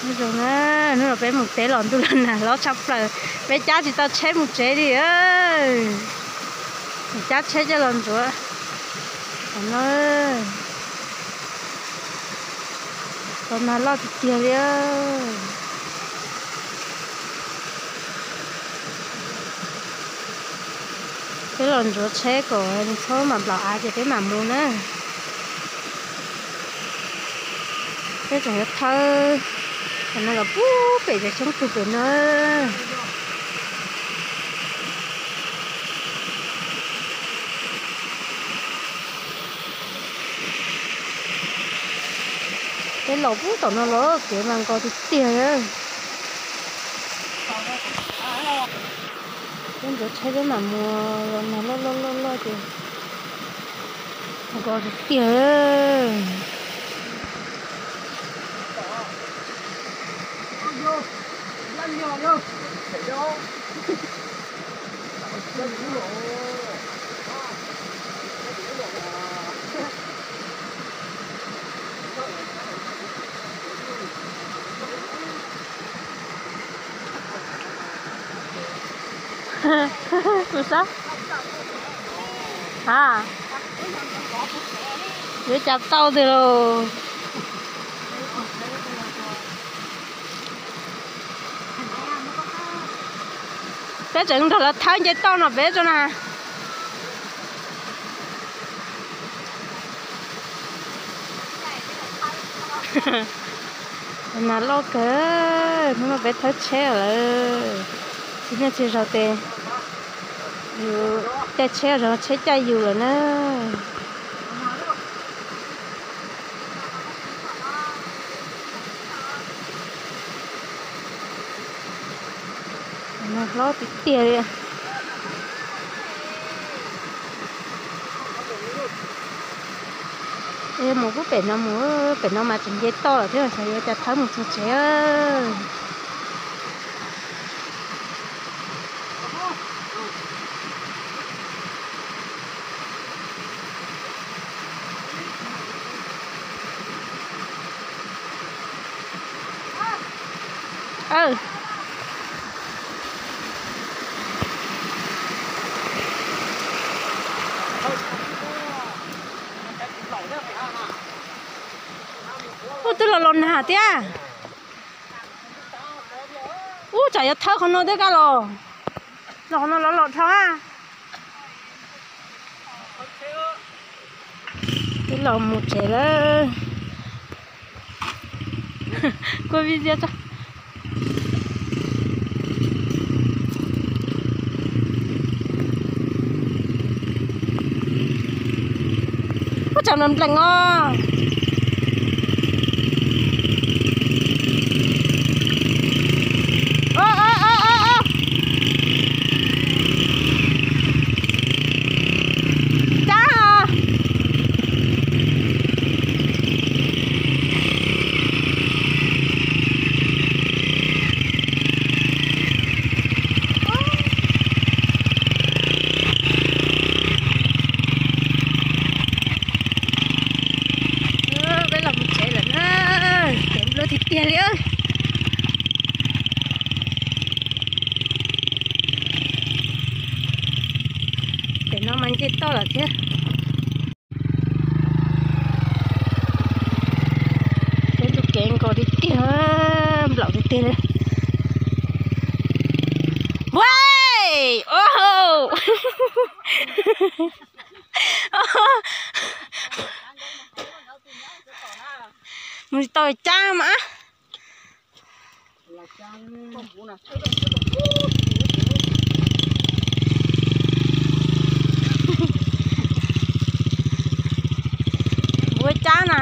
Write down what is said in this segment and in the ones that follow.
Zoo na, hnub no peb mus teb los ntuj los nag hlob tshaj plaws, peb cab tsis tau tsheb mus tsev li. Cab tsheb coj los ntxuav no. Los nag loj tiag tiag li. Peb los ntxuav tsheb kom nws txhob mam nplaum av ces peb mam mus na. Peb tseem yuav thawb, tam no los pub pem cov xyoob tug pem no. Peb los pub tom no los kev mas nkos tiag tiag. Peb ntxuav tsheb peb mam mus, los nag loj loj loj loj ces nkos tiag tiag. Kuv sab a, yuav cas tau tiag lauj. Peb tseem nrog lawv thawb nce toj no peb tso na. Nag loj kawg, hnub no peb thawb tsheb lawm. Tsis muaj txiv zaug tes yus caij tsheb, zaug tsheb caij yus lawm na. Nag hlob tiag tiag li. Mus pub pem no mus, pem no mas tseem nce toj lawm thiab, xyov yuav cas thawb mus txog tsev. Ub, twb los los nag thiab. Ub, tsam yuav thawb qhov no thiab kaj los. Los qhov no los los dhau a. Twb los mus tsev lawm. Kua video tso. Ub, tsam nplees os. Cab os. Peb los mus tsev lawm na, kev nplua tiag tiag li. Pem no mas nce toj lawm thiab. Peb tus kev nkos tiag tiag, nplaum tiag tiag li. Ua, o, mus tsis tau cab mas. Npua cab na.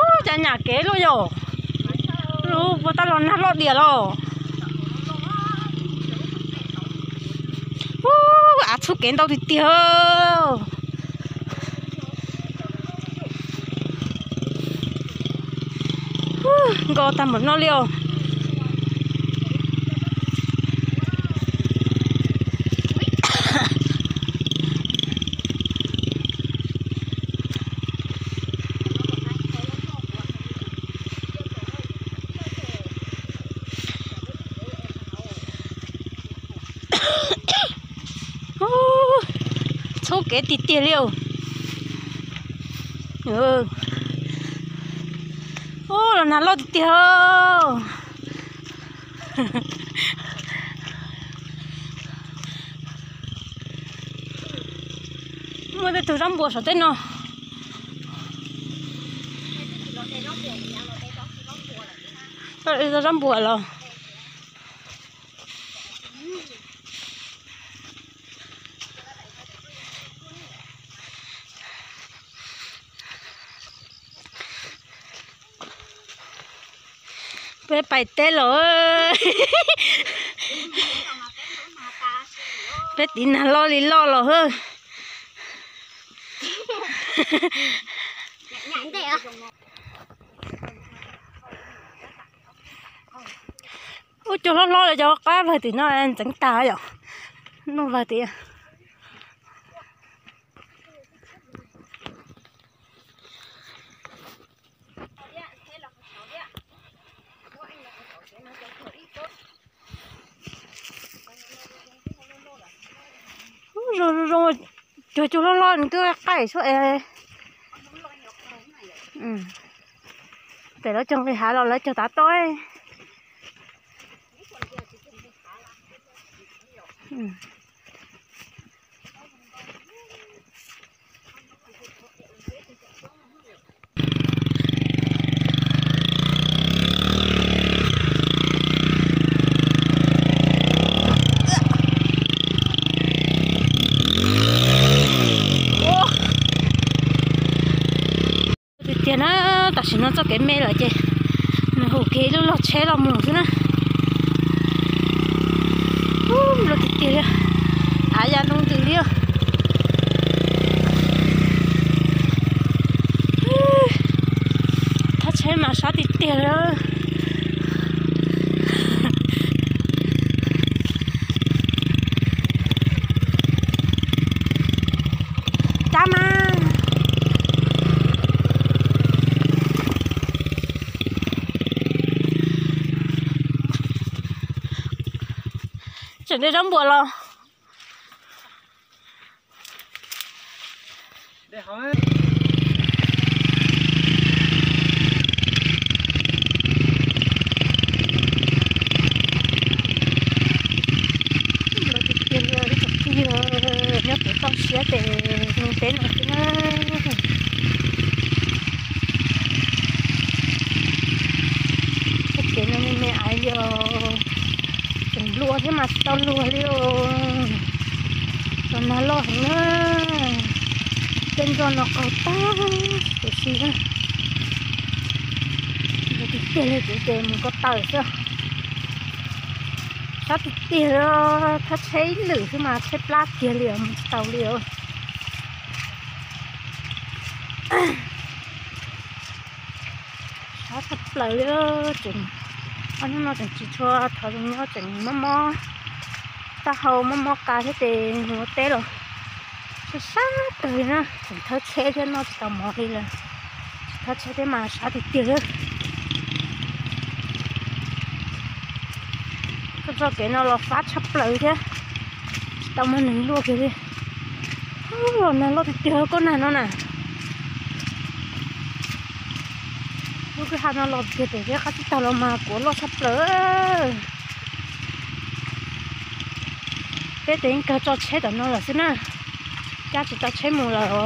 Ub, cas nyam kev luaj yom. Lub puas tab los nag loj diam los. Ub, av txhub kev ntau tiag tiag. Nkos tag npaum no li os. Kev tiag tiag li. Ub, los nag loj tiag tiag. Muaj tej tug zaub npua saum tej no. Zaub npua los. Peb pais teb los. Peb tiv nag loj li loj los. Ub, cua hlob hlob li cov qab vawg tim no ntxeev tag yom. Nuj vawg tim. Zoo zoo, cuag cua hlob hlob nws twb qaij suab es. Pem lawv cog nqis hav los lawv cog tav toj. Tiag tiag na, tam sim no txoj kev me lawm ces nws hu kiag ib lub log tsheb los mus xwb na. Ub, loj tiag tiag li, av ya ntoo ntws li. Thaj tsheb mas sab tiag tiag li. Cab mas. Tseem de zaub npua los. Nyob pem toj siab ces nug teb no xwb na. Txoj kev no me me aiv li os. Tseem luag thiab mas tsis tau luag li os. Los nag loj heev na. Tej ntsuag no qaug tag huv si na. Tiag tiag li kuv ces mus ko taw xwb. Sab tiag tiag li, thab tsheb ib lwm xwb mas tsheb plab kiag li os, mus tsis tau li os. Sab tshaj plaws li, tseem ob hnub no tseem tsis tshua thov zoo nyob, tseem mob mob taub hau mob mob qa thiab ces mus ua teb los sab sab kawg li na, tseem thawb tsheb thiab noj tsis tau mov li lawm. Tsis thawb tsheb thiab mas sab tiag tiag li. Txoj txoj kev no los fab tshaj plaws thiab, tsis tau muaj neeg luaj kiag li. Los nag loj tiag tiag koj nag no na. Lub kwj ha no los kiag pem thiab qab tib tag los mas kuav loj tshaj plaws. Peb tes yeej kawg tso tsheb tom no lawm xwb na, cab tsis tau tsheb mus lawm os.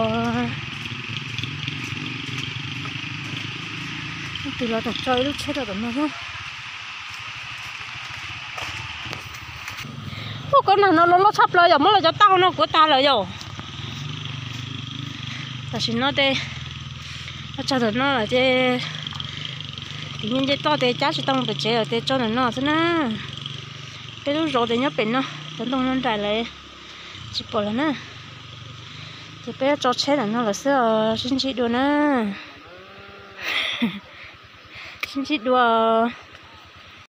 Leej twg los tseem tso ib lub tsheb rau tom no thiab. Ub, koj nag no los loj tshaj plaws yom, muab los cov taub hau no kuav tag lawm yom. Tam sim no ces tso tom no lawm ces tim nce nce toj ces cab tsis tau mus pem tsev lawm ces tso ntawm no xwb na. Peb lub zos ces nyob pem no, cov ntoo no nraim lawm tsis pom lawm na. Ces peb tso tsheb ntawm no lawm xwb os, sib ntsib dua na. Sib ntsib dua.